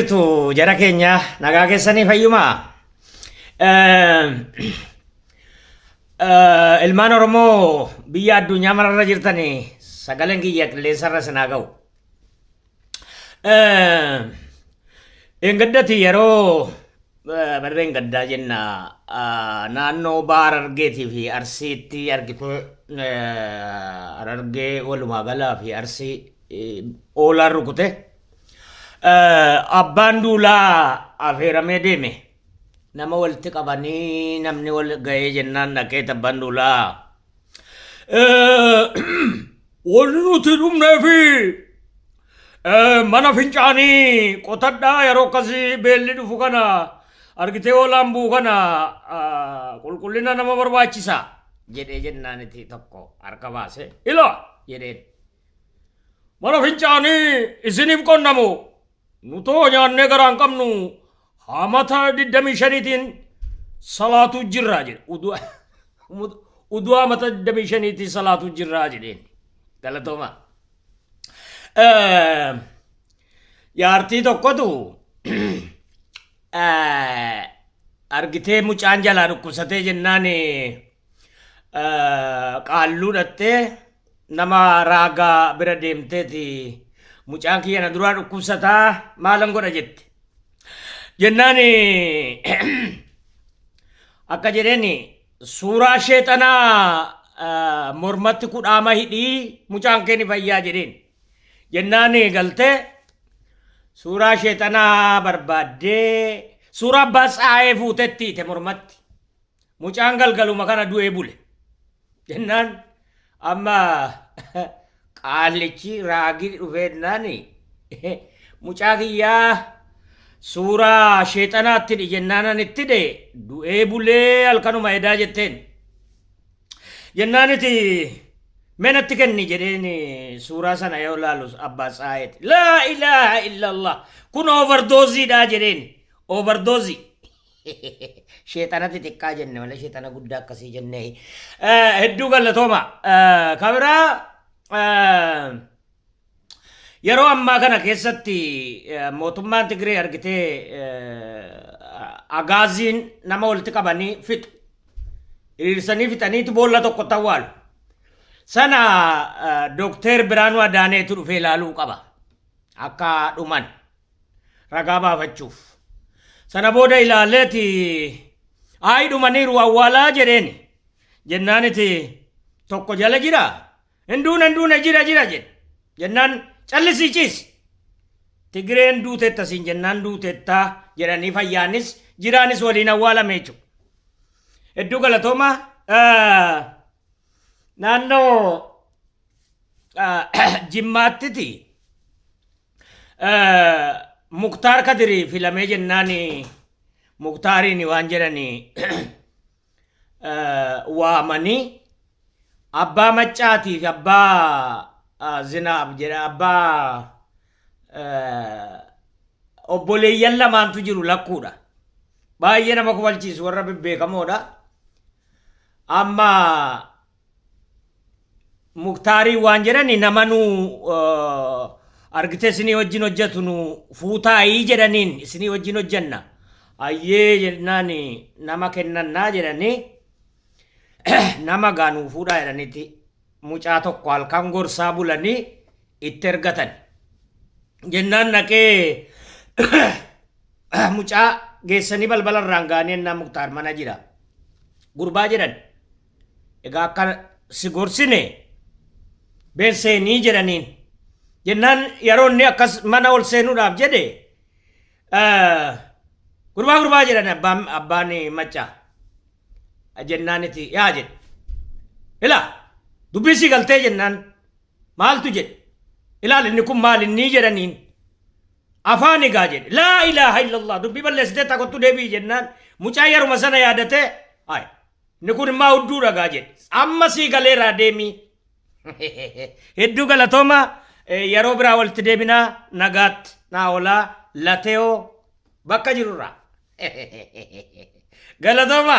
Jirtu jara keenya, nagaa keessanii, fayyumaa? Ilmaan Oromoo biyya addunyaa mararra jirtanii, sagaleen kiyya qilleensarra sinaa ga'u. Engaddati yeroo barreen gaddaa jenna, naannoo Baha Harargeetii fi Arsiitti argitee, Harargee walumaa galaa fi Arsii oolaan rukute. Abbaan Duulaa afeeramee deeme. Nama walitti qabanii namni wal ga'ee jennaan dhaqee abbaan Duulaa. Wanni nuti dhumnee fi mana fincaanii qotadhaa, yeroo akkasii beelli dhufu kana argitee oolaan bu'u kana qulqullina nama barbaachisa jedhee jennaaniti tokko harka baase ila jedheen. Mana fincaanii isiniif qonnamu, nutoo nyaannee garaan qabnu hamata 25tiin salaatuu jirraa jedhe. Uduu hamata 25tiin salaatuu jirraa jedheen. Galatooma. Jaartii tokkotu argitee mucaan jalaa dhukkubsatee jennaan qaalluu dhattee nama raagaa bira deemteeti, mucaan kiyya na duraa dhukkubsataa, maalan godha jette. Jennaan akka jedheen, suuraa sheexanaa mormatti kudhaama hidhii, mucaan kee ni fayyaa jedheen. Jennaan galtee suuraa sheexanaa barbaaddee suuraa abbaa tsaayee fuutetti hiite mormatti. Mucaan galgaluma kana du'ee bule. Jennaan amma qaallichi raagii dhufeennaan, mucaa kiyyaa suuraa sheexanaatti hidhi jennaan ani itti hidhe, du'ee bulee halkanuma edaa jetteen. Jennaaniti mee natti kenni jedheen, suuraa sana yoo laalu abbaa tsaayeeti. Laa ilaaha illallah, kun overdooziidha jedheen, overdoozii. Sheexana xixiqqaa jenne malee sheexana guddaa akkasii jennee. Hedduu galatooma. Kabiraa, yeroo ammaa kana keessatti mootummaan Tigree argitee agaaziin nama walitti qabanii fixu. Hiriirsanii fixaniitu boolla tokkotti awwaalu. Sana Dookteer Biraanuu Adaaneetu dhufee ilaaluu qaba. Akka dhuman ragaa baafachuuf. Sana booda ilaaleeti, ayi dhumaniiru, awwaalaa jedheeni. Jennaaniti tokko jala jira. Hin duune, hin duune, jira jira jedhe. Jennaan callisii ciisi. Tigireen duutetta siin jennaan duutetta jedhanii fayyaanis jiraanis waliin awwaalame jechuudha. Hedduu galatooma. Naannoo Jimmaattiti Muktaar Kadirii filamee jennaan Muktaariin waan jedhanii waamanii abbaa maccaatii fi abbaa zinaab jedha, abbaa obboleeyyan lamaantu jiru lakkuudha. Baay'ee nama kofalchiisu, warra bebbeekamoodha. Amma Muktaarii waan jedhani, nama nu argitee isinii wajjin hojjetu nu fuutaayii jedhaniin, isinii wajjin hojjenna. Ayyee jennaan nama kennannaa jedhanii, nama gaa nuu fuudhaa jedhaniiti mucaa tokko halkan gorsaa bulanii itti ergatan. Jennaan naqee mucaa geessanii balbala irraan ga'anii ennaa Muktaar mana jira. Gurbaa jedhan. Egaa akka si gorsine been seenii jedhaniin. Jennaan yeroo inni akkas mana ol seenuudhaaf jedhe, gurbaa gurbaa jedhan abbaan maccaa. Jennaaniti yaa jedhe. Ilaa, dubbii sii galtee jennaan maaltu jedhe. Ilaal, inni kun maal inni jedhaniin. Afaan egaa jedhe. Laa ilaaha illallah, dubbii balleessitee takottu deebi'i jennaan mucaa yeruma sana yaadatee, ay inni kun immoo hudduu dhagaa jedhe. Amma sii galeeraa, deemii. Hedduu galatooma, yeroo biraa walitti deebinaa, nagaatti naa oolaa, lateoo bakka jirurraa. Galatooma.